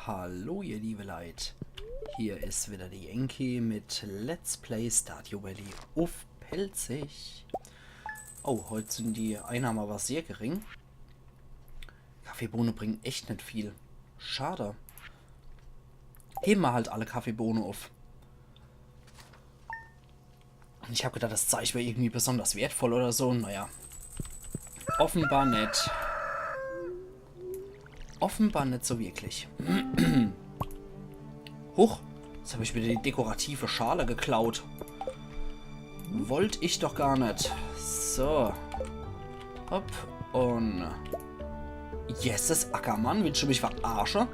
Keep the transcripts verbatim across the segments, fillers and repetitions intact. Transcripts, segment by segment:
Hallo ihr liebe Leit, hier is wieder de Yankee mit Let's Play Stardew Valley uff Pälzisch. Oh, heut sin die Einnahme awwer sehr gering. Kaffeebohne bringen echt net viel. Schade. Hebe mer halt alle Kaffeebohne uff. Un ich hab gedacht, das Zeich wär irgendwie besonders wertvoll oder so. Naja. Offenbar net. Offenbar net so wirklich. Huch, jetzt hab ich wieder die dekorative Schale geklaut. Wollt ich doch gar net. So. Hopp. Un Jesses, Ackermann, willscht du mich verarsche?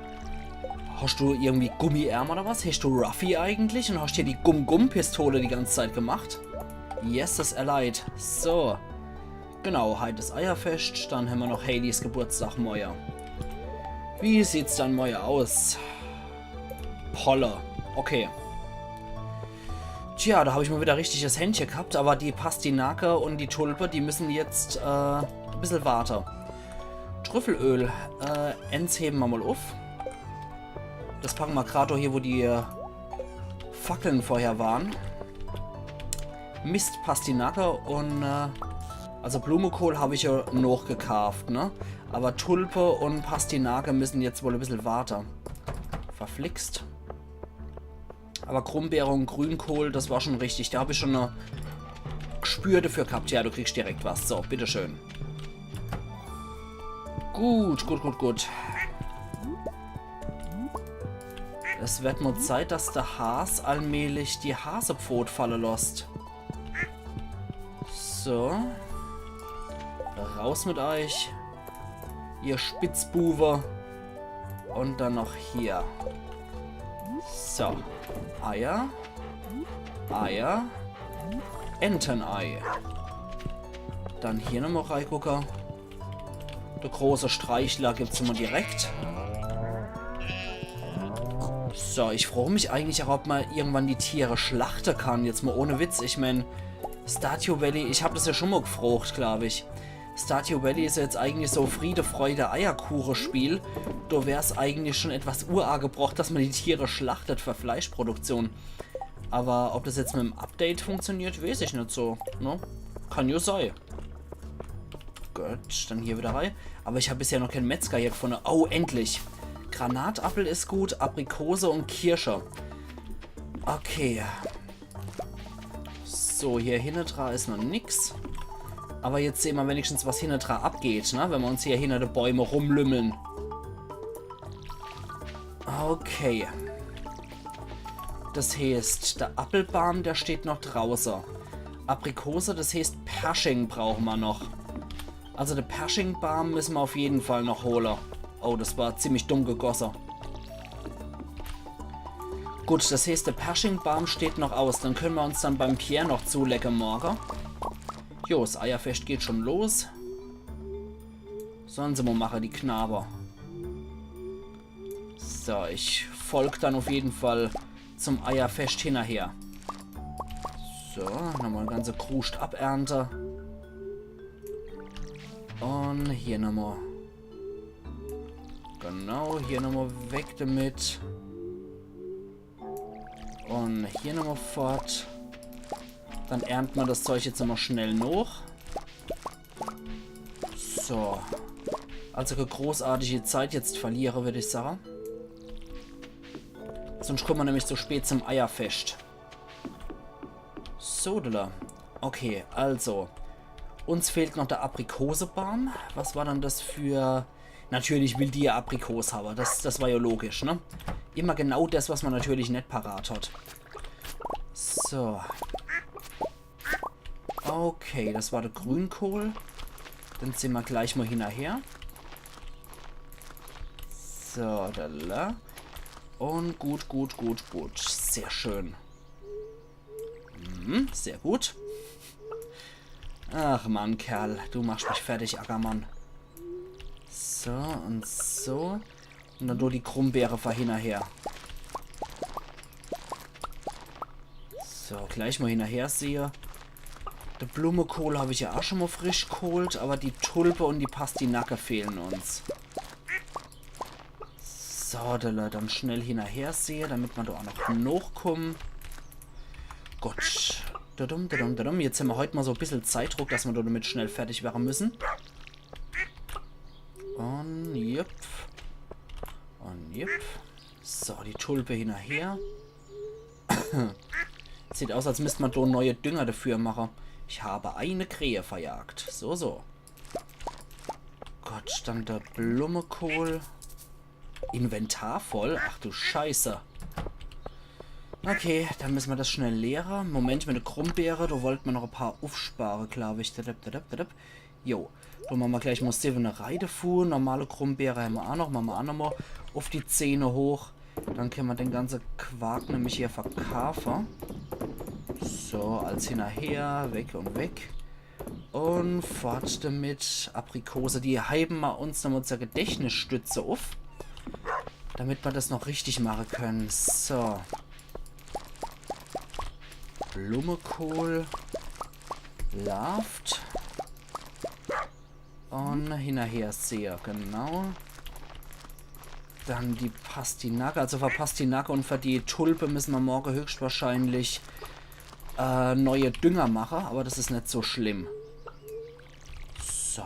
Hoscht du irgendwie Gummiärm oder was? Hoscht du Ruffy eigentlich? Un hoscht hier die Gum-Gum-Pistole die ganze Zeit gemacht? Jesses, Allied. So. Genau, heit is Eierfescht. Dann hämmer noch Haleys Geburtstag moie. Wie sieht's dann moie aus? Polle. Okay. Tja, do hab ich mol wieder richtiges Händche gehabt, awwer die Pastinake un die Tulpe, die müssen jetzt, äh, e bissel warte. Trüffelöl, äh, ens hebe mer mol uff. Das packe mer grad do hier, wo die, äh, Fackeln vorher waren. Mist, Pastinake un, äh, also Blumekohl hab ich jo noch gekaaft, ne? Awwer Tulpe un Pastinake müssen jetzt wohl e bissel warte. Verflixt. Awwer Grumbeere un Grünkohl, das war schon richtig. Do hab ich schon e Gspür dafür gehabt. Ja, du kriegst direkt was. So, bitteschön. Gut, gut, gut, gut. Es werd mol Zeit, dass de Has allmählich die Hasepfot falle losst. So. Raus mit eich. Ihr Spitzbuwe. Un dann noch hier. So. Eier. Eier. Entenei. Dann hier nochmol reigucke. De große Streichler gibt's immer direkt. So, ich frooch mich eigentlich ach, ob mer irgendwann die Tiere schlachte kann. Jetzt mol ohne Witz. Ich mein, Stardew Valley, ich hab das jo schon mol gfroocht, glaub ich. Stardew Valley is jo jetzt eigentlich so Friede, Freude, Eierkuche-Spiel. Do wär's eigentlich schon etwas uagebrocht, dass mer die Tiere schlachtet für Fleischproduktion. Awwer ob das jetzt mit'm Update funktioniert, weeß ich net so, ne? Kann jo sei. Gut, dann hier wieder rei. Awwer ich hab bisher noch keen Metzger hier gfunne. Oh, endlich. Granatappel is gut, Aprikose un Kirsche. Okay. So, hier hinnedra is noch nix. Awwer jetzt sehn mer wenigstens, was hinnedra abgeht, ne? Wenn mer uns hier hinner de Bäume rumlümmeln. Okay. Das heeßt, de Appelbaam, der steht noch drauße. Aprikose, das heeßt, Persching brauche mer noch. Also de Perschingbaam müsse mer auf jeden Fall noch hole. Oh, das war ziemlich dumm gegosse. Gut, das heeßt, de Perschingbaam steht noch aus. Dann könne mer uns dann beim Pierre noch zulecke morge. Jo, das Eierfescht geht schon los. Solle se mol mache, die Knabe. So, ich folg dann auf jeden Fall zum Eierfescht hinnerher. So, nochmol e ganze Kruscht abernte. Un hier nochmol. Genau, hier nochmol weg damit. Un hier nochmol fort. Dann ernte mer das Zeich jetzt nochmol schnell noch. So. Also kee großartige Zeit jetzt verliere, würd ich sage. Sonst kumme mer nämlich zu spät zum Eierfescht. So, da. Okay, also. Uns fehlt noch de Aprikosebaam. Was war dann das für... Natürlich will die jo Aprikos hawwe. Das, das war jo logisch, ne? Immer genau das, was mer natürlich net parat hat. So. Okay, das war de Grünkohl. Dann sehn mer gleich mol hinnerher. So, da, da. Un gut, gut, gut, gut. Sehr schön. Mhm, sehr gut. Ach Mann, Kerl, du machst mich fertig, Ackermann. So un so. Un dann do die Grumbeere fer hinnerher. So, gleich mol hinnerher sehe. De Blumekohl hab ich jo ach schon mol frisch geholt, awwer die Tulpe un die Pastinake fehlen uns. So, do dann schnell hinnerher sehe, damit mer do aa noch nochkumme. Gut. Dadum, dadum, dadum. Jetzt hämmer heut mol so e bissel Zeitdruck, dass mer do damit schnell fertig werre müsse. Un jupp. Un jupp. So, die Tulpe hinnerher. Sieht aus, als misst mer do neie Dünger dafür mache. Ich habe eine Krähe verjagt. So, so. Gut, dann de Blummekohl. Inventar voll? Ach du Scheiße. Okay, dann misse mer des schnell leere. Moment, mit de Grumbeere, do wollt mer noch e paar ufspare, glaab ich. Dadap, dadap, dadap. Jo, do mache mer gleich mol siwwe Reih devu. Normale Grumbeere hämmer aa noch, mache mer aa noch mol uf die zehne hoch. Dann kenne mer de ganze Quark nämlich hier verkaafe. So, alles hinnerher, weg un weg. Un fort damit. Aprikose, die heiwe mer uns nochmol zur Gedächtnisstütze uf. Damit mer des noch richtig mache kenne. So. Blummekohl. Laaft. Un hinnerher sehe, genau. Dann die Pastinake. Also für Pastinake un für die Tulpe misse mer morge höchstwahrscheinlich äh, neie Dünger mache, awwer des is net so schlimm. So.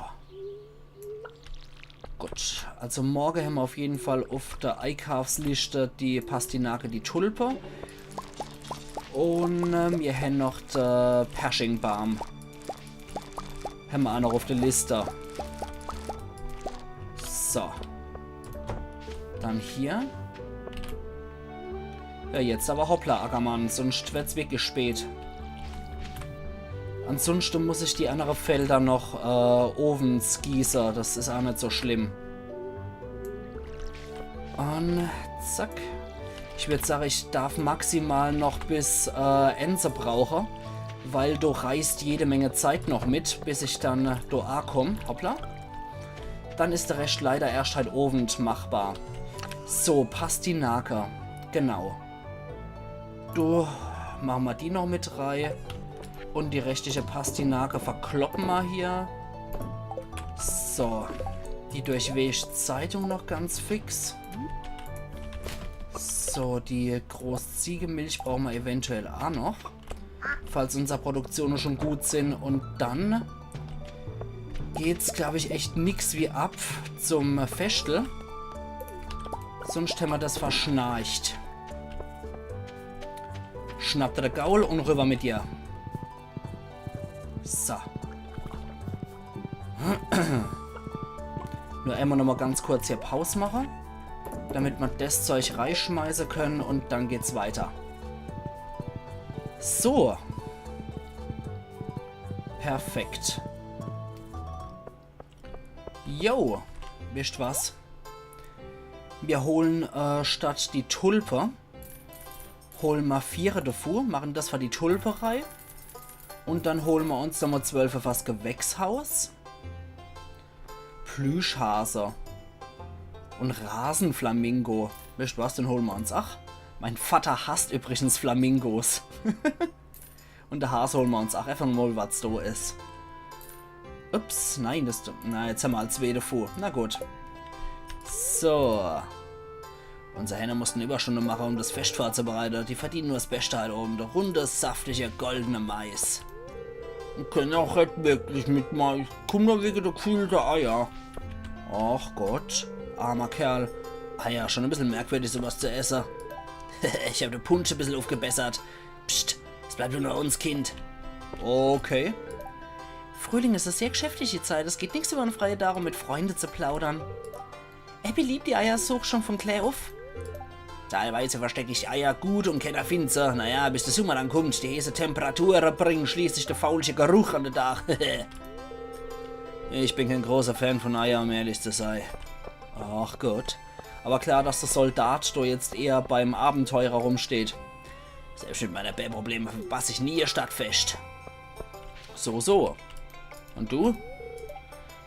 Gut, also morge hämmer uf jeden Fall uf de Eikaafsliste die Pastinake, die Tulpe. Un äh, mir hän noch de Perschingbaam. Hämmer aa noch uf de Liste. So. Dann hier. Ja, jetzt awwer hoppla, Ackermann, sunscht werd's wirklich spät. Ansunschte muss ich die annere Felder noch äh, owens gieße, des is aa net so schlimm. Un zack. Ich würd sage, ich derf maximal noch bis äh, Ense brauche, weil do reißt jede Menge Zeit noch mit, bis ich dann äh, do aakumm. Hoppla. Dann is de Rescht leider erscht heit Owend machbar. So, Pastinake. Genau. Do mache mer die noch mit rei. Un die restliche Pastinake verkloppe mer hier. So. Die durchweg Zeitung noch ganz fix. So, die Großziegemilch brauche mer eventuell aa noch. Falls unser Produktione schun gut sin. Un dann geht's, glaab ich, echt nix wie ab zum Feschtel. Sunscht hämmer des verschnarcht. Schnapp der de Gaul un rüwwer mit dir. So. Nur emol nochmol ganz kurz hier Paus mache, damit mer des Zeug reischmeiße kenne un dann geht's weiter. So. Perfekt. Jo, wisst was? Mir holen äh, statt die Tulpe, holen mer viere devu, machen des für die Tulpe rei. Un dann holen mer uns nochmol zwölfe fürs Gewächshaus. Plüschhase. Un Rasenflamingo. Wisst was, den holen mer uns ach. Mein Vater hasst übrigens Flamingos. Un de Has holen mer uns ach eefach mol, was do is. Ups, nein, des, na, jetzt hämmer als wede Fu. Na gut. So. Unser Henne mussten Überstunde mache, um des Fescht vorzubereite. Die verdienen nur des Beschte heit Owend. Runde, saftige, goldene Mais. Kenne ach net wirklich mit Mais. Kumm nur wege de gefüllte Eier. Ach Gott, armer Kerl. Eier, schun e bissel merkwürdig, so was zu esse. Ich hab de Punsch e bissel ufgebessert. Psst, es bleibt unter uns, Kind. Okay. Frühling ist eine sehr geschäftige Zeit. Es geht nichts über einen freien Tag, um mit Freunden zu plaudern. Abby liebt die Eiersuch schon von klä uf. Teilweise versteck ich Eier gut und kenner findt se. Naja, bis de Summer dann kummt, die heeße Temperature bringen schließlich de faulsche Geruch an de Dach. Ich bin kein großer Fan von Eier, um ehrlich zu sei. Ach Gott. Aber klar, dass de Soldat do jetzt eher beim Abenteurer rumsteht. Selbst mit meine Bärprobleme verpass ich nie e Stadtfescht. So, so. Und du?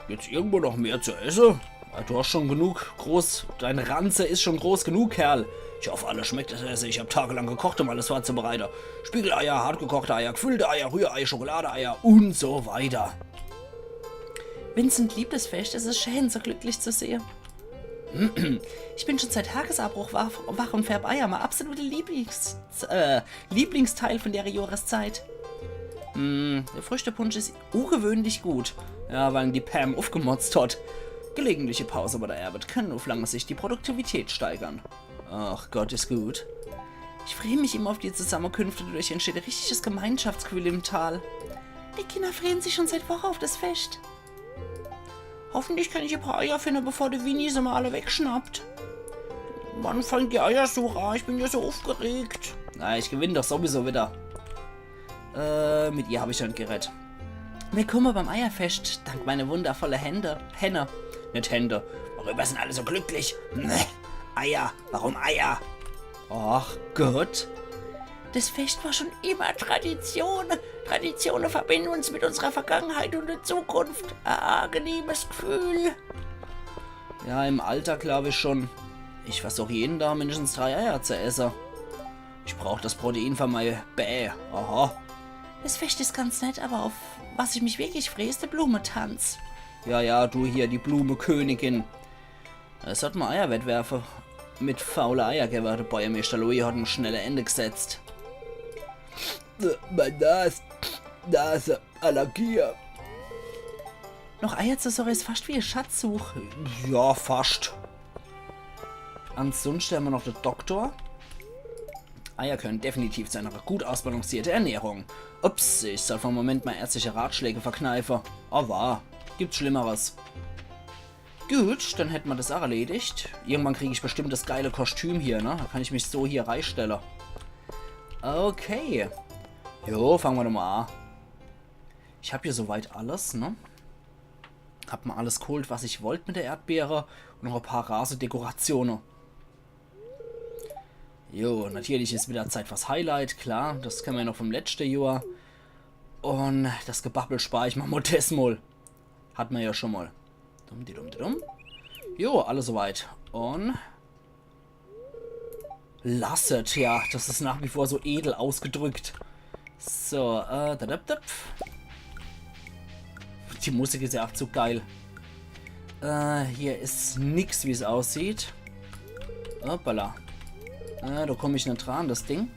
Gibt's irgendwo noch mehr zu esse? Ja, du hast schon genug groß, dein Ranze ist schon groß genug, Kerl. Ich hoff, alles schmeckt, das Esse. Ich hab tagelang gekocht, um alles vorzubereiten. Spiegeleier, hartgekochte Eier, gefüllte Eier, Rührei, Schokoladeeier und so weiter. Vincent liebt das Fest, es ist schön, so glücklich zu sehen. Ich bin schon seit Tagesabruch wach, wach und färb Eier, mein absoluter Lieblings-, äh, Lieblingsteil von der Jahreszeit. Hm, der Früchtepunsch is ungewöhnlich gut. Ja, weil die Pam uffgemotzt hat. Gelegentliche Pause bei der Arbeit können auf lange Sicht die Produktivität steigern. Ach Gott, is gut. Ich freue mich immer auf die Zusammenkünfte, dadurch entsteht ein richtiges Gemeinschaftsgefühl im Tal. Die Kinder freuen sich schon seit Wochen auf das Fest. Hoffentlich kann ich ein paar Eier finden, bevor der Winnie sie mal alle wegschnappt. Wann fängt die Eiersuche an? Ich bin ja so aufgeregt. Na, ich gewinn doch sowieso wieder. Äh, mit ihr hab ich schon geredet. Willkommen beim Eierfest, dank meiner wundervolle Hände. Henne. Net Hände. Worüber sind alle so glücklich? Meh. Eier. Warum Eier? Ach Gott. Das Fest war schon immer Tradition. Traditionen verbinden uns mit unserer Vergangenheit und der Zukunft. Ein angenehmes Gefühl. Ja, im Alter glaub ich schon. Ich versuch jeden Tag mindestens drei Eier zu essen. Ich brauch das Protein für mein Bä. Aha. Das Fest ist ganz nett, aber auf was ich mich wirklich freue, ist der Blumentanz. Ja, ja, du hier, die Blumekönigin. Es hat mal Eierwettwerfe mit faule Eier gewwe. Der Bäuermeister Louis hat ein schnelles Ende gesetzt. Äh, mein Nas-, Nase, Allergie. Noch Eier zu suche is fast wie e Schatzsuch. Ja, fast. Ansonsten haben wir noch den Doktor. Eier können definitiv zu einer gut ausbalancierten Ernährung. Ups, ich soll für einen Moment mal ärztliche Ratschläge verkneifen. Aber gibt's Schlimmeres. Gut, dann hätten wir das auch erledigt. Irgendwann krieg ich bestimmt das geile Kostüm hier, ne? Da kann ich mich so hier reinstellen. Okay. Jo, fangen wir doch mal an. Ich hab hier soweit alles, ne? Hab mal alles geholt, was ich wollt mit der Erdbeere. Und noch ein paar Rasedekorationen. Jo, natürlich is wieder Zeit fürs Highlight, klar. Das kennen wir ja noch vom letzten Jahr. Und das Gebabbel spar ich mal, mal das mal. Hat man ja schon mal. Dumm, di dumm, di dumm. Jo, alles soweit. Und lasset, ja, das ist nach wie vor so edel ausgedrückt. So, äh, da, da, da. Die Musik ist ja auch zu geil. Äh, hier ist nix, wie es aussieht. Hoppala. Äh, da komm ich net dran, das Ding.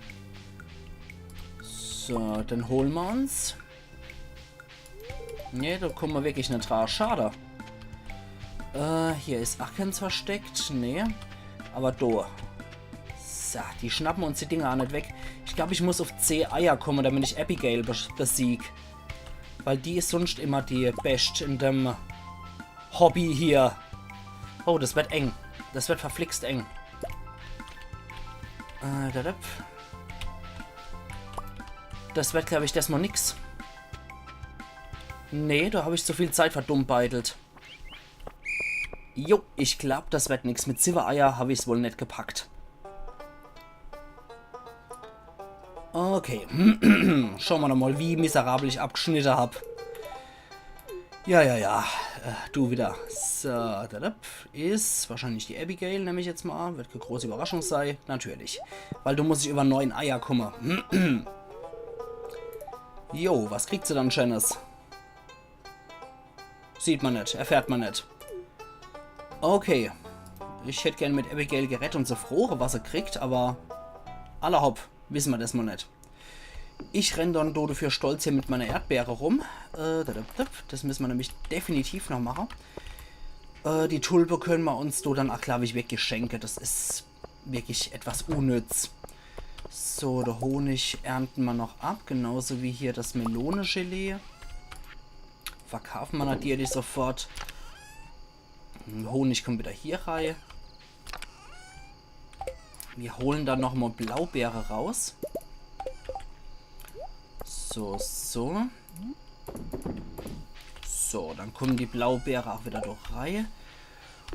So, dann holen wir uns. Nee, da kommen wir wirklich net dran. Schade. Äh, hier is ach keins versteckt. Nee. Aber do. So, die schnappen uns die Dinger auch net weg. Ich glaub, ich muss auf zeh Eier kommen, damit ich Abigail bes-, besieg. Weil die is sonst immer die Best in dem Hobby hier. Oh, das wird eng. Das wird verflixt eng. Äh, da, da. Das wird, glaub ich, das mal nix. Nee, da hab ich zu viel Zeit verdummbeidelt. Jo, ich glaub, das wird nix. Mit siwwe Eier hab ich's wohl net gepackt. Okay. Schauen wir noch mal, wie miserabel ich abgeschnitten hab. Ja, ja, ja. Äh, du wieder. So, da, da. Is wahrscheinlich die Abigail, nemm ich jetzt mal an. Wird keine große Überraschung sein. Natürlich. Weil du musst über neun Eier kommen. Jo, was kriegt sie dann Schönes? Sieht man net, erfährt man net. Okay. Ich hätt gern mit Abigail geredt und se froche, was se kriegt, aber alla hopp, wissen wir das mal net. Ich renn dann do dafür stolz hier mit meiner Erdbeere rum. Äh, da, da, da, das müssen wir nämlich definitiv noch machen. Äh, die Tulpe können wir uns do dann auch, glaub ich, weggeschenke. Das is wirklich etwas unnütz. So, der Honig ernten wir noch ab, genauso wie hier das Melonegelee. Verkaufen wir natürlich sofort. Honig kommt wieder hier rein. Wir holen dann noch mal Blaubeere raus. So, so. So, dann kommen die Blaubeere auch wieder do rein.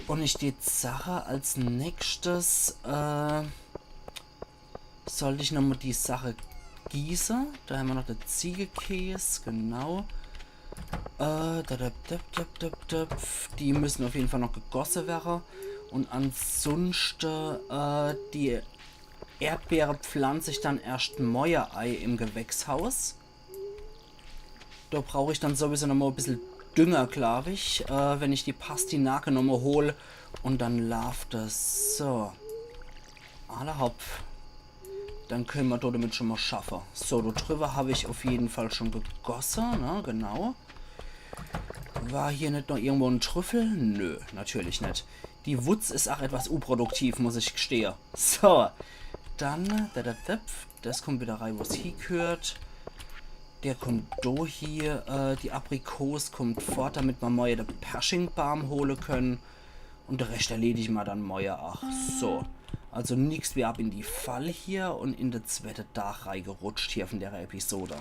Und ich die Sache als nächstes, äh, sollt ich noch mal die Sache gieße. Da haben wir noch de Ziegekäs, genau. Äh, da, da, da, da, da, da. Die müssen auf jeden Fall noch gegosse werre. Und ansonsten, äh, die Erdbeere pflanz ich dann erscht morje ei im Gewächshaus. Da brauch ich dann sowieso noch mal e bissel Dünger, glaub ich, äh, wenn ich die Pastinake noch mal hol Und dann laaft es so. Alla hopp. Dann könne mer do damit schon mal schaffe. So, do driwwer hab ich auf jeden Fall schon gegosse, ne? Genau. War hier net noch irgendwo en Trüffel? Nö, natürlich net. Die Wutz is ach etwas unproduktiv, muss ich gestehe. So, dann, da, da, da, das kommt wieder rei, wo's hiegehört. Der kommt do hie, äh, die Aprikos kommt fort, damit mer morje de Perschingbaam hole könne. Und de Rescht erledig mer dann morje ach. So. Also nix wie ab in die Fall hier und in de zwette Dach reigerutscht hier von der Episode.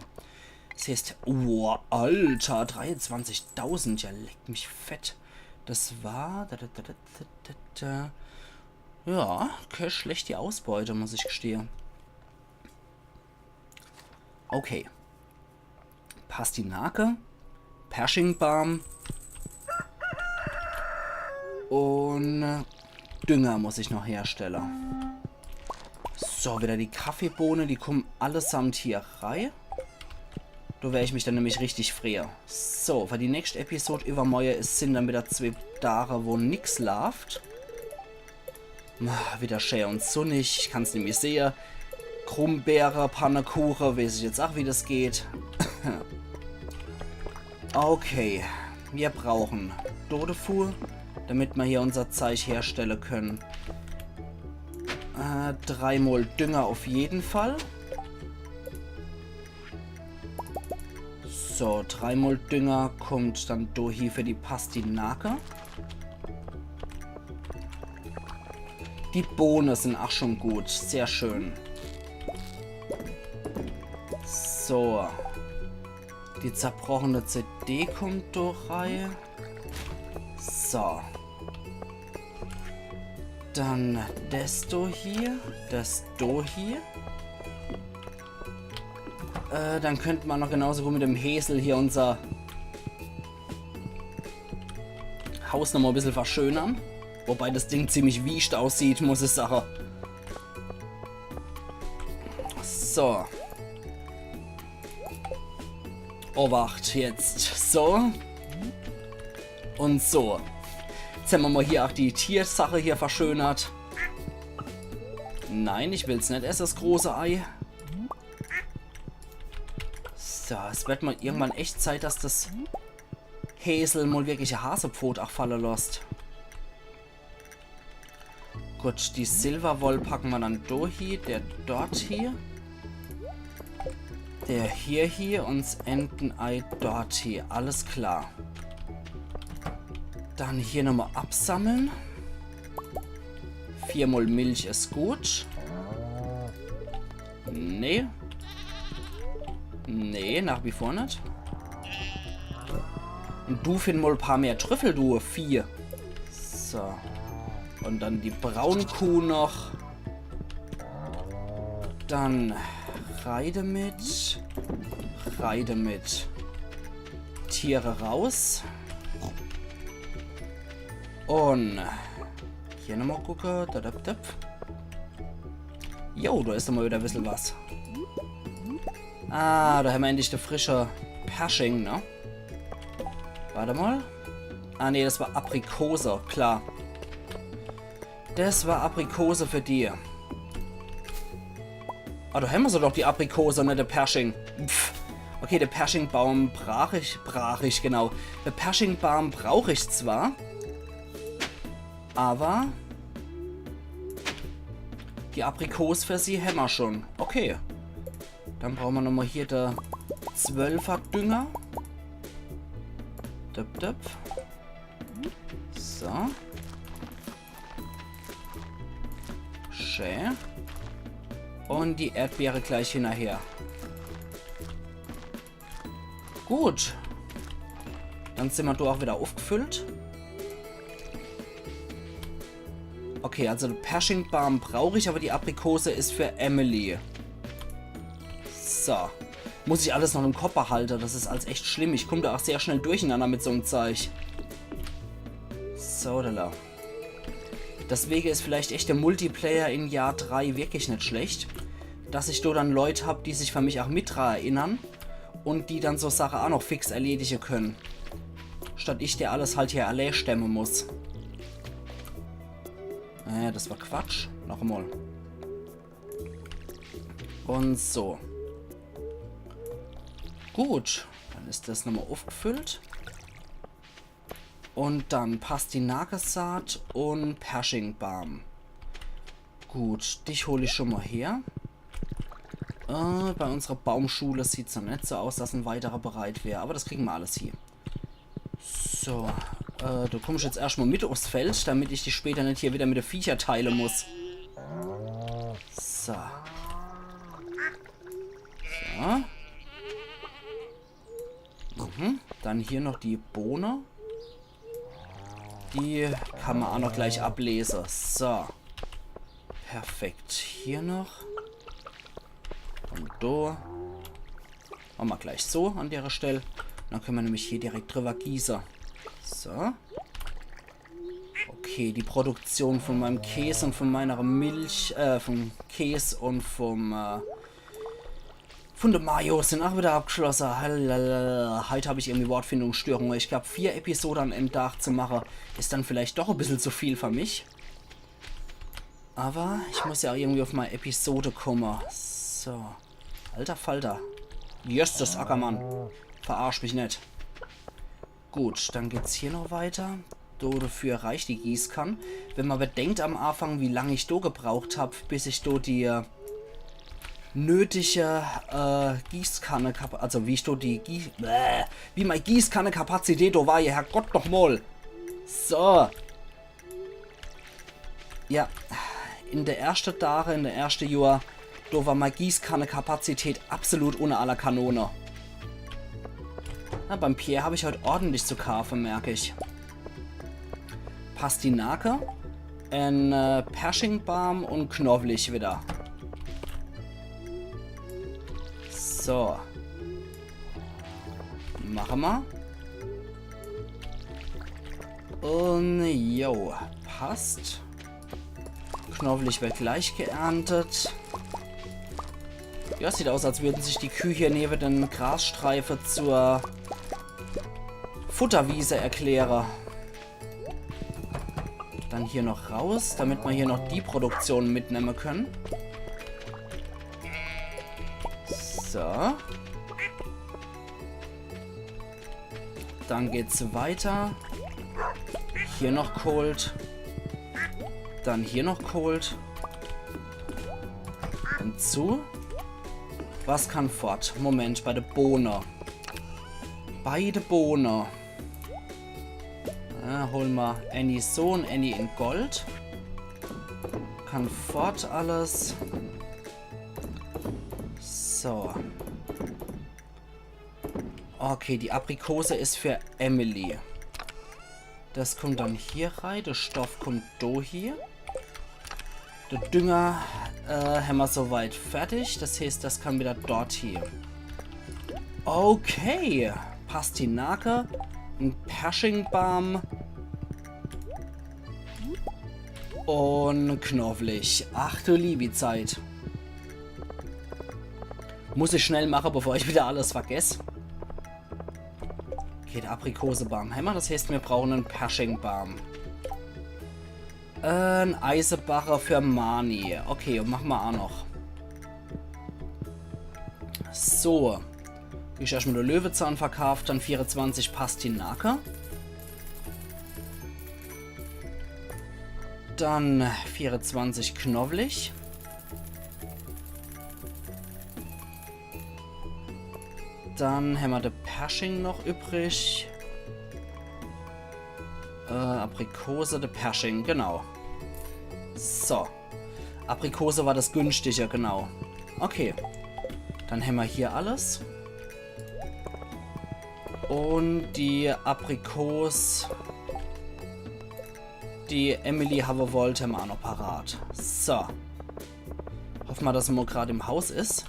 Das heißt, wow, Alter, dreiundzwanzigtausend, ja, leck mich fett. Das war, da, da, da, da, da, da, da. Ja, kee schlechte Ausbeute, muss ich gestehe. Okay. Pastinake, Perschingbaam und Dünger muss ich noch herstelle. So, wieder die Kaffeebohne, die kommen allesamt hier rei. Do wer ich mich dann nämlich richtig freue. So, weil die nächste Episode iwwermorje is, sin dann wieder zwee Dage, wo nix laaft. Ah, wieder schä und sunnig, ich kann's nämlich sehe. Grumbeere, Pannekuche, weeß ich jetzt ach, wie das geht. Okay, mir brauchen Tofu, damit mer hier unser Zeich herstelle könne. Äh, dreimol Dünger auf jeden Fall. So, dreimol Dünger kommt dann do hie für die Pastinake. Die Bohne sin ach schon gut. Sehr schön. So. Die zerbrochene C D kommt do rei. So. Dann das do hier, das do hier. Äh, dann könnt mer noch genauso gut mit dem Häsel hier unser Haus noch mal e bissel verschönere. Wobei das Ding ziemlich wiescht aussieht, muss ich sage. So. Obacht jetzt. So. Und so. Jetzt hämmer mal hier ach die Tiersache hier verschönert. Nein, ich will's net esse, das große Ei. So, es wird mal irgendwann echt Zeit, dass das Häsel mal wirklich e Hasepfot ach falle losst. Gut, die Silverwoll packe mer dann do hie, der dort hie. Der hier hie und s Entenei dort hie. Alles klar. Dann hier noch mal absammle. Viermal Milch is gut. Nee. Nee, nach wie vor net. Und du find mal e paar mehr Trüffel, du Vieh. So. Und dann die Braunkuh noch. Dann rei demit. Rei demit. Tiere raus. Und hier noch mal gucke. Da, da, da. Jo, do is doch mal wieder e bissel was. Ah, do hämmer endlich de frische Persching, ne? Wart mal. Ah, nee, das war Aprikose, klar. Das war Aprikose für die. Ah, do hämmer se doch, die Aprikose, ne, de Persching. Pff. Okay, de Perschingbaam brauch ich, brauch ich, genau. De Perschingbaam brauch ich zwar, aber die Aprikos für sie hämmer schon. Okay. Dann brauche mer noch mal hier de Zwölfer Dünger. Döp, döp. So. Schä. Und die Erdbeere gleich hinnerher. Gut. Dann sin mer do ach wieder uffgefüllt. Okay, also de Perschingbaam brauch ich, aber die Aprikose is für Emily. So. Muss ich alles noch im Kopp behalte. Das is als echt schlimm. Ich komm do ach sehr schnell durcheinander mit so'm Zeich. So, da, da. Deswege is vielleicht echt de Multiplayer in Jahr drei wirklich net schlecht, dass ich do dann Leut hab, die sich für mich ach mit dra erinnern und die dann so Sache ach noch fix erledige können. Statt ich der alles halt hier allee stemme muss. Äh, das war Quatsch. Noch emol. Und so. Gut, dann is das nochmal uffgefüllt. Und dann Pastinakesaat und Perschingbaam. Gut, dich hol ich schon mal her. Äh, bei unserer Baumschule sieht's noch net so aus, dass en weiterer bereit wär. Aber das kriegen wir alles hier. So, äh, du kommst jetzt erscht mal mit aufs Feld, damit ich dich später net hier wieder mit de Viecher teile muss. So. So. Mhm. Dann hier noch die Bohne. Die kann man auch noch gleich ablese. So. Perfekt. Hier noch. Und do. Mache ma gleich so an dere Stell. Dann können wir nämlich hier direkt drüber gieße. So. Okay, die Produktion von meinem Käs und von meiner Milch, äh, vom Käs und vom, äh, von de Mayo sind auch wieder abgeschlosse. Halala. Heute hab ich irgendwie Wortfindungsstörung. Ich glaub, vier Episode an einem Tag zu mache, is dann vielleicht doch e bissel zu viel für mich. Aber ich muss ja auch irgendwie auf meine Episode komme. So. Alter Falter. Jesses, Ackermann. Verarsch mich net. Gut, dann geht's hier noch weiter. Do, dafür reicht die Gießkann. Wenn man bedenkt am Anfang, wie lang ich do gebraucht hab, bis ich do die, äh, nötige, äh, Gießkanne kap-, also wie ich do die Gieß-, bäh, wie meine Gießkanne-Kapazität do war, ja, Herrgott noch mal. So. Ja, in de erschte Tage, in de erschte Johr, do war mei Gießkanne-Kapazität absolut unner aller Kanone. Na, beim Pierre hab ich heut ordentlich zu kaafe, merk ich. Pastinake, en, äh, Perschingbaam und Knowlich wieder. So. Mache ma. Und jo, passt. Knowlich wird gleich geerntet. Ja, sieht aus, als würden sich die Kühe neben den Grasstreife zur Futterwiese erkläre. Dann hier noch raus, damit wir hier noch die Produktion mitnehmen können. So. Dann geht's weiter. Hier noch Colt. Dann hier noch Colt. Und zu. Was kann fort? Moment, bei de Bohne. Bei de Bohne. Ja, hol ma Annie so und Annie in Gold. Kann fort alles. So. Okay, die Aprikose is für Emily. Das kommt dann hier rei. Der Stoff kommt do hier. Der Dünger, äh, hämmer soweit fertig. Das heißt, das kann wieder dort hier. Okay. Pastinake, en Perschingbaam und Knowlich. Ach du liebi Zeit. Muss ich schnell mache, bevor ich wieder alles vergess. Okay, der Aprikosebaam hämmer, das heißt, wir brauchen en Perschingbaam. En Eisebarre für Marnie. Okay, und mache ma auch noch. So. Ich erscht mal de Löwezahn verkaaft, dann vierezwanzig Pastinake. Dann vierezwanzig Knowlich. Dann hämmer de Persching noch übrig. Äh, Aprikose, de Persching, genau. So. Aprikose war das günstige, genau. Okay. Dann hämmer hier alles. Und die Aprikos, die Emily hawwe wollt, hämmer auch noch parat. So. Hoffe ma, dass er mal grad im Haus is.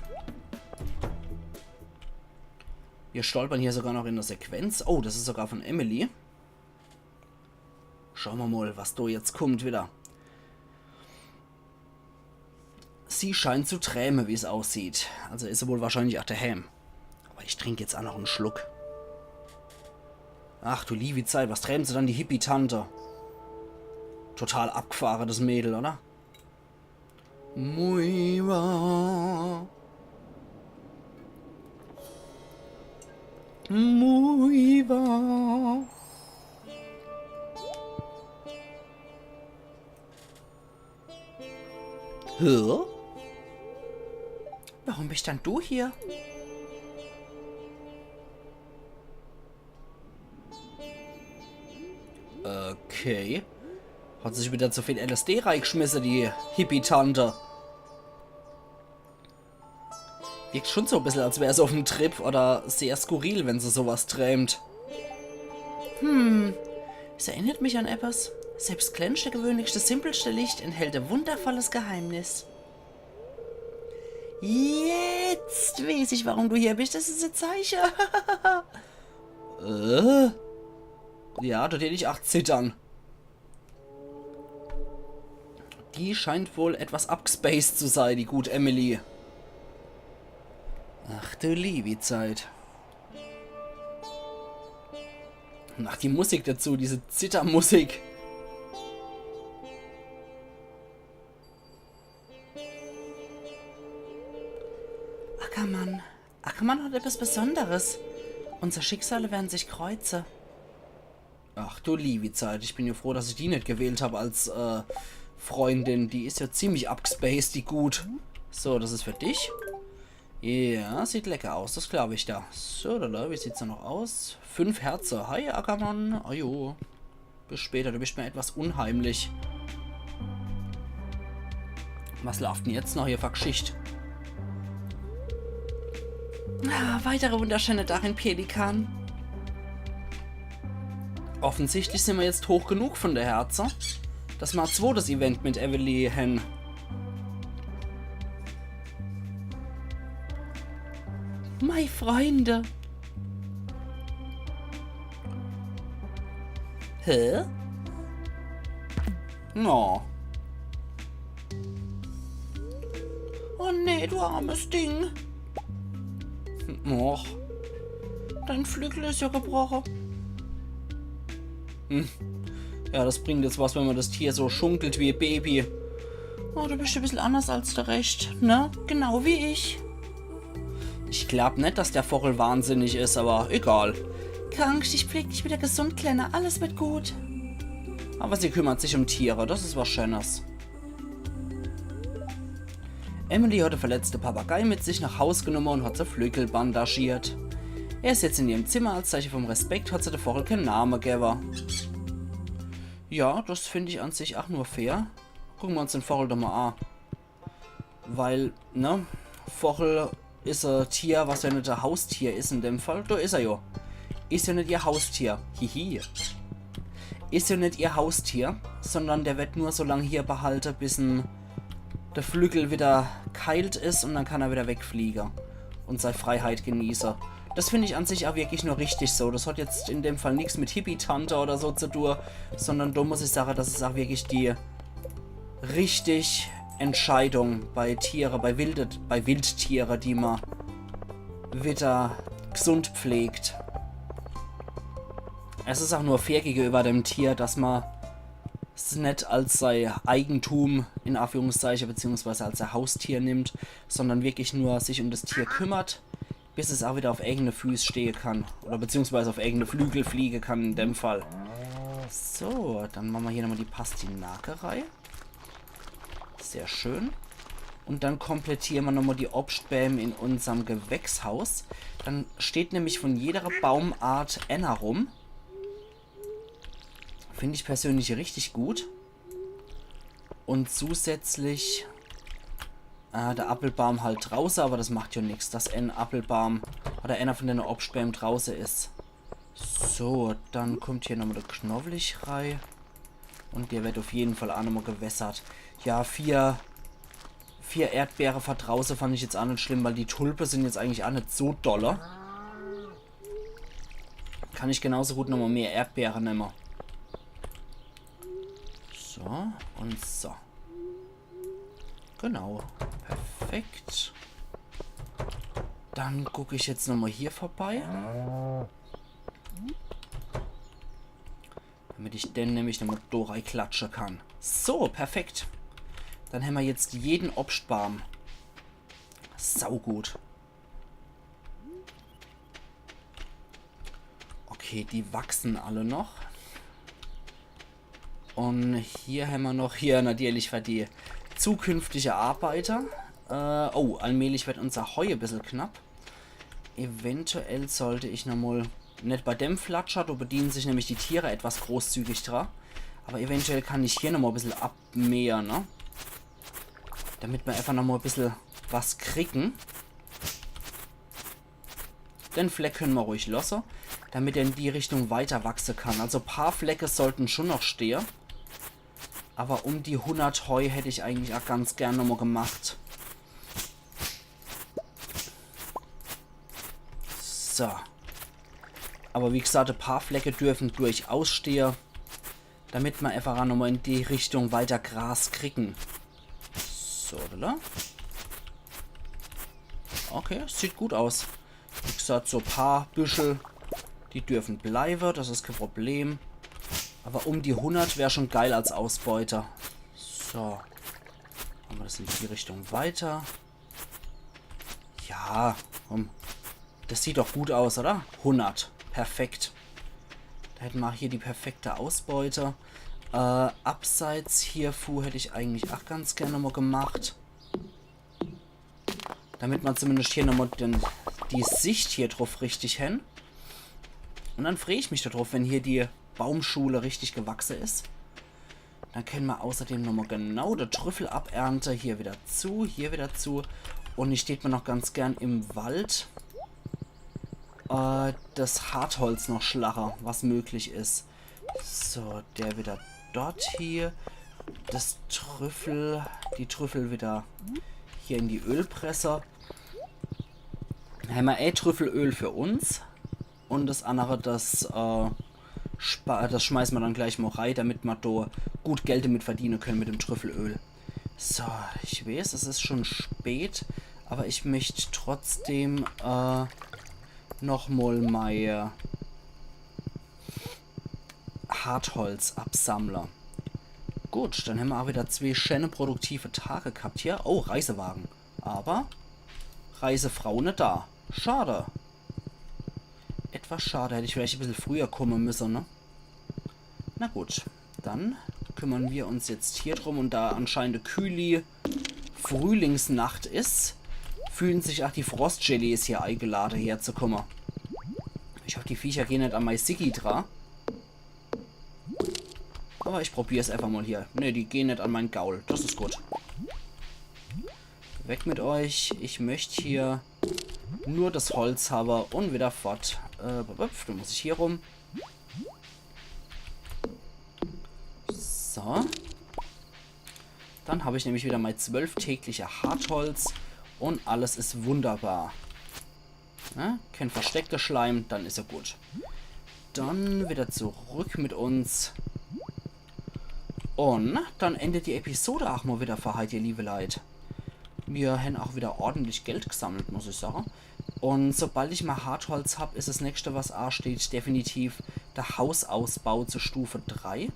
Wir stolpern hier sogar noch in der Sequenz. Oh, das is sogar von Emily. Schaue ma mal, was do jetzt kummt wieder. Sie scheint zu träme, wie's aussieht. Also is se wohl wahrscheinlich auch daheim. Aber ich trink jetzt auch noch en Schluck. Ach du liebi Zeit, was trämt se dann, die Hippie-Tante? Total abgefahre, das Mädel, oder? Muiwa. Muiwa. Hä? Warum bist dann du hier? Okay. Hat sich wieder zu viel L S D reingeschmissen, die Hippie-Tante. Wirkt schon so ein bisschen, als wäre sie auf dem Trip oder sehr skurril, wenn sie sowas träumt. Hm, es erinnert mich an etwas. Selbst kleinste, gewöhnlichste, simpelste Licht enthält ein wundervolles Geheimnis. Jetzt weiß ich, warum du hier bist. Das ist ein Zeichen. Äh? Ja, da tät ich ach zittern. Die scheint wohl etwas abgespaced zu sein, die gut Emily. Ach du liebe Zeit. Ach, die Musik dazu, diese Zittermusik. Ackermann. Ackermann hat etwas Besonderes. Unsere Schicksale werden sich kreuzen. Ach du liebe Zeit, ich bin ja froh, dass ich die nicht gewählt hab als äh, Freundin. Die ist ja ziemlich abgespaced, die gut. So, das ist für dich. Ja, sieht lecker aus, das glaub ich da. So, da, da, wie sieht's da noch aus? Fünf Herze. Hi, Ackermann. Ajo. Bis später, du bist mir etwas unheimlich. Was läuft denn jetzt noch hier für Geschichte? Ah, weiterer wunderschöner Tag in Pelikan. Offensichtlich sind wir jetzt hoch genug von der Herze, dass wir ein zweites Event mit Emily haben. Mei Freunde. Hä? No. Oh nee, du armes Ding. Och. Dein Flügel ist ja gebrochen. Hm. Ja, das bringt jetzt was, wenn man das Tier so schunkelt wie ein Baby. Oh, du bist ein bisschen anders als der Rest, ne? Genau wie ich. Ich glaub net, dass der Vochel wahnsinnig is, aber egal. Krank, ich pfleg dich wieder gesund, Kleiner. Alles wird gut. Aber sie kümmert sich um Tiere, das is was Schönes. Emily hat de verletzte Papagei mit sich nach Haus genomme und hat se Flügel bandagiert. Er is jetzt in ihrem Zimmer. Als Zeiche vom Respekt hat se de Vochel kein Name gewwe. Ja, das find ich an sich ach nur fair. Gucke mer uns den Vochel doch mal a. Weil, ne, Vochel is e Tier, was ja net e Haustier is in dem Fall. Do is er jo. Is ja net ihr Haustier. Hihi. Is ja net ihr Haustier, sondern der wird nur so lang hier behalte, bis en de Flügel wieder geheilt is und dann kann er wieder wegfliege und sei Freiheit genieße. Das find ich an sich auch wirklich nur richtig so. Das hat jetzt in dem Fall nix mit Hippie-Tante oder so zu tun, sondern do muss ich sage, das is auch wirklich die richtig Entscheidung bei Tiere, bei wilde, bei Wildtiere, die ma wieder gesund pflegt. Es is auch nur fair gegenüber dem Tier, dass ma es net als sei Eigentum, in Anführungszeichen, beziehungsweise als sei Haustier nimmt, sondern wirklich nur sich um das Tier kümmert, bis es auch wieder auf eigene Füß stehe kann. Oder beziehungsweise auf eigene Flügel fliege kann in dem Fall. So, dann mache mer hier nochmal die Pastinake rei. Sehr schön. Und dann komplettiere mer nochmal die Obstbäm in unserm Gewächshaus. Dann steht nämlich von jeder Baumart enner rum. Find ich persönlich richtig gut. Und zusätzlich äh, de Appelbaum halt drauße, aber das macht ja nix, dass en Appelbaum oder einer von den Obstbäm drauße is. So, dann kommt hier nochmal de Knowlich rei. Und der wird auf jeden Fall auch nochmal gewässert. Ja, vier, vier Erdbeere für drauße fand ich jetzt auch net schlimm, weil die Tulpe sind jetzt eigentlich auch net so dolle. Kann ich genauso gut nochmal mehr Erdbeere nemme. So und so. Genau. Perfekt. Dann guck ich jetzt nochmal hier vorbei. Dann Damit ich den nämlich nochmal do reiklatsche kann. So, perfekt. Dann hämmer jetzt jeden Obstbaam. Saugut. Okay, die wachsen alle noch. Un hier hämmer noch hier natürlich für die zukünftige Arbeiter. Äh, oh, allmählich werd unser Heu e bissel knapp. Eventuell sollt ich nochmal, net bei dem Flatscher, do bedienen sich nämlich die Tiere etwas großzügig dra. Aber eventuell kann ich hier nochmal e bissel abmähe, ne? Damit mer einfach nochmal e bissel was kriegen. Den Fleck könne mer ruhig losse, damit er in die Richtung weiter wachse kann. Also paar Flecke sollten schon noch stehe. Aber um die hundert Heu hätt ich eigentlich auch ganz gern nochmal gemacht. So. Aber wie gesagt, e paar Flecke dürfen durchaus stehe, damit mer einfach nochmal in die Richtung weiter Gras kriegen. So, oder? Okay, sieht gut aus. Wie gesagt, so paar Büschel, die dürfen bleibe, das is kein Problem. Aber um die hundert wär schon geil als Ausbeute. So. Machen mer das in die Richtung weiter. Ja, komm. Das sieht doch gut aus, oder? Hundert. Perfekt. Da hätte mer auch hier die perfekte Ausbeute. Äh, abseits hiervu hätt ich eigentlich auch ganz gern nochmal gemacht. Damit mer zumindest hier nochmal den, die Sicht hier drauf richtig hän. Un dann freh ich mich da drauf, wenn hier die Baumschule richtig gewachse is. Dann könne mer außerdem nochmal genau de Trüffel abernte. Hier wieder zu, hier wieder zu. Un ich tät mer noch ganz gern im Wald, äh, das Hartholz noch schlache, was möglich is. So, der wieder dort hier. Das Trüffel, die Trüffel wieder hier in die Ölpresse. Hämmer eh Trüffelöl für uns. Un das andere, das, äh, spa-, das schmeiße mer dann gleich mal rei, damit mer do gut Geld damit verdiene könne mit dem Trüffelöl. So, ich weeß, es is schon spät, aber ich möcht trotzdem, äh, nochmal mei Hartholz absammle. Gut, dann hämmer auch wieder zwee schöne produktive Tage gehabt hier. Oh, Reisewagen. Aber Reisefrau net da. Schade. Etwas schade, hätt ich vielleicht e bissel früher komme müsse, ne? Na gut, dann kümmern wir uns jetzt hier drum un da anscheinend kühli Frühlingsnacht is, fühlen sich auch die Frostgelees hier eingelade herzukomme. Ich hoff, die Viecher gehen net an mei Siggi dra. Aber ich probier's einfach mal hier. Ne, die gehen net an mein Gaul. Das is gut. Weg mit euch. Ich möcht hier nur das Holz habe un wieder fort. Äh, bup, bup, dann muss ich hier rum. So. Dann hab ich nämlich wieder mein zwölf tägliche Hartholz un alles is wunderbar. Ne? Kein versteckter Schleim, dann is er gut. Dann wieder zurück mit uns. Un dann endet die Episode auch mal wieder für heit, ihr liebe Leit. Wir hän auch wieder ordentlich Geld gesammelt, muss ich sagen. Un sobald ich mal Hartholz hab, is das nächste, was ansteht, definitiv der Hausausbau zur Stufe drei.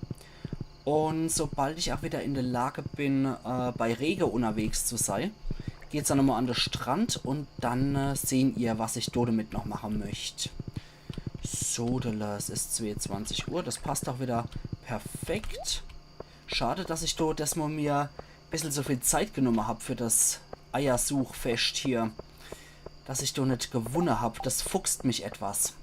Un sobald ich auch wieder in der Lage bin, äh, bei Rege unterwegs zu sei, geht's dann nochmal an den Strand un dann, äh, sehen ihr, was ich do damit noch mache möcht. So, es is zweiundzwanzig Uhr, das passt auch wieder perfekt. Schade, dass ich do desmal mir bissel so viel Zeit genumme hab für das Eiersuchfest hier. Dass ich do net gewunne hab, das fuchst mich etwas.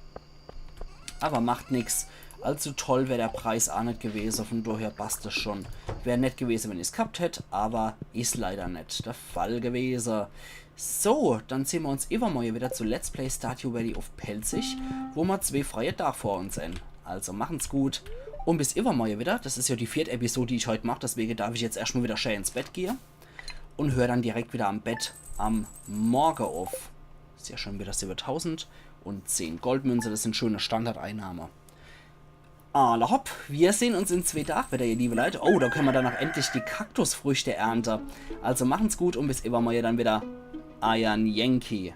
Aber macht nix. Allzu toll wär der Preis a net gewese, von daher passt es schon. Wär nett gewese, wenn ich's gehabt hätt, aber is leider net der Fall gewese. So, dann sehen wir uns iwwermorje wieder zu Let's Play Stardew Valley uff Pälzisch, wo ma zwee freie Dag vor uns hän. Also machen's gut un bis iwwermorje wieder. Das is ja die vierte Episode, die ich heut mach, deswege darf ich jetzt erscht mal wieder schää ins Bett gehe un hör dann direkt wieder am Bett am Morge uff. Sehr schön, wieder siebetausend un zehn Goldmünze, das sin schöne Standardeinnahme. Alla hopp, wir sehen uns in zwee Dag wieder, ihr liebe Leit. Oh, da könne ma dann auch endlich die Kaktusfrüchte ernte. Also machen's gut un bis iwwermorje dann wieder. Eiern Yankee.